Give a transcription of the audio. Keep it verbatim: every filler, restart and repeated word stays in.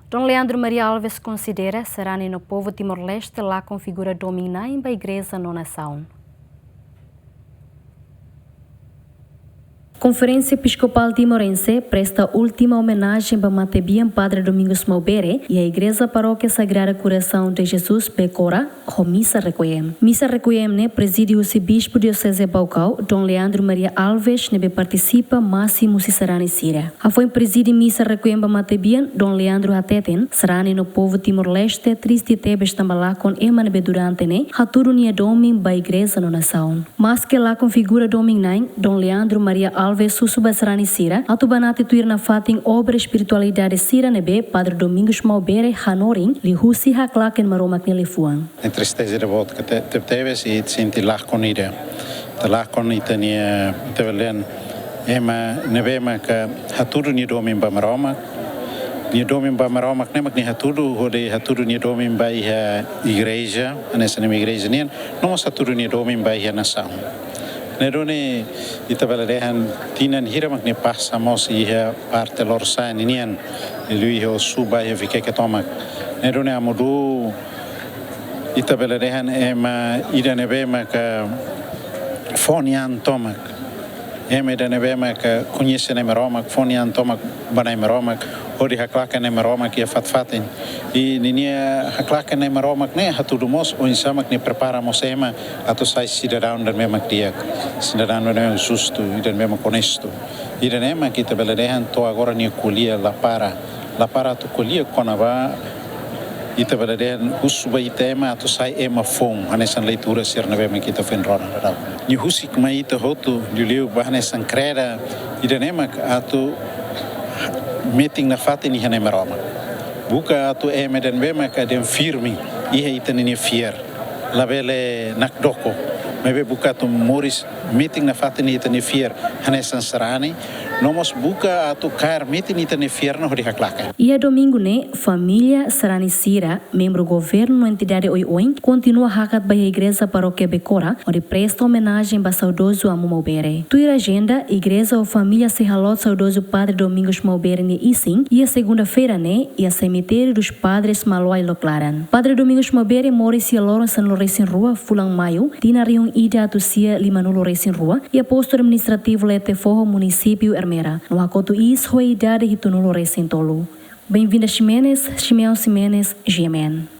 Dom Leandro Maria Alves konsidera sarani no povu Timor-Leste lakon figura domin-na'in ba Igreja no nasaun. Konferénsia Episkopál Timorense presta última omenajen ba matebian Padre Domingos Maubere iha Igreja Parókia Sagrado Coração de Jesus Becora, ho misa requiem. Misa requiem ne'e prezide husi Bispu Dioseze Baucau, Dom Leandro Maria Alves, ne'ebé partisipa másimu husi sarani sira. Hafoin prezide misa requiem ba matebian, Dom Leandro hateten, sarani no povu Timor-Leste triste tebes tanba lakon ema ne'ebé durante ne'e hatudu nia domin ba Igreja no nasaun. Maske lakon figura domin-na'in, Dom Leandro Maria Alves husu ba sarani sira atu banati tuir nafatin obra espiritualidade sira ne'ebé Padre Domingos Maubere hanorin liuhusi haklaken Maromak nia liafuan. Entristeza de boot ke te, te, tebes i sente lakon ida. Te lakon ita-nia, ita belen ema ne'ebé maka hatudu nia domin ba Maromak. Nia domin ba Maromak ne'e mak nia hatudu, hodi hatudu nia domin ba iha igreja, hanesan ema igreja nian, no mós hatudu nia domin ba iha nasaun. Ne'e duni ita bele dehan tinan hira mak nia pasa mós iha parte Lorosa'e ninian, liuliu iha Osu-ba iha Viqueque tomak. Ne'e duni Amu Du'u, ita bele dehan ema ida ne'ebé maka fó nia an tomak. Ema ida ne'ebé maka koñese Na'i Maromak, fó nia an tomak ba Na'i Maromak, hodi haklaken Na'i Maromak iha fatin-fatin. I ninia haklaken Na'i Maromak ne'e hatudu mós oinsá mak nia prepara mós ema atu sai sidadaun ida ne'ebé mak di'ak, sidadaun ida ne'ebé mak justu, ida ne'ebé mak onestu. Ida ne'e mak ita bele dehan to'o agora nia ko'alia la para. La para atu ko'alia kona-ba, ita bele dehan husu ba ita ema atu sai ema foun, hanesan leitura sira ne'ebé mak ita foin rona daudaun. Nia husik mai ita hotu, liuliu ba hanesan kreda, ida ne'e mak atu metin nafatin iha Na'i Maromak. Buka atu ema ida ne'ebé mak dehan firme iha ita ninia fiar. Labele nakdoko, maibé buka atu moris metin nafatin iha ita-nia fiar hanesan sarani, no mós buka atu kaer metin ita-nia fiar ne'e hodi haklaken. Iha domingu ne'e, família, sarani sira, membru governu no entidade oioin kontinua hakat ba iha Igreja Parókia Becora, hodi presta omenajen ba saudozu Amu Maubere. Tuir ajenda, igreja ho família sei halot saudozu Padre Domingos Maubere nia isin, iha segunda-feira ne'e, iha Cemitério dos Padres Maloai Loklaran. Padre Domingos Maubere moris iha loron sanulu-resin-rua fulan Maiu, tinan rihun ida atus sia limanulu-resin-rua, iha Postu Administrativu Lete Foho, Munisípiu Ermera, no hakotu iis ho idade hitunulu-resin-tolu. Benvinda Ximenes, Simeão Ximenes, G M N.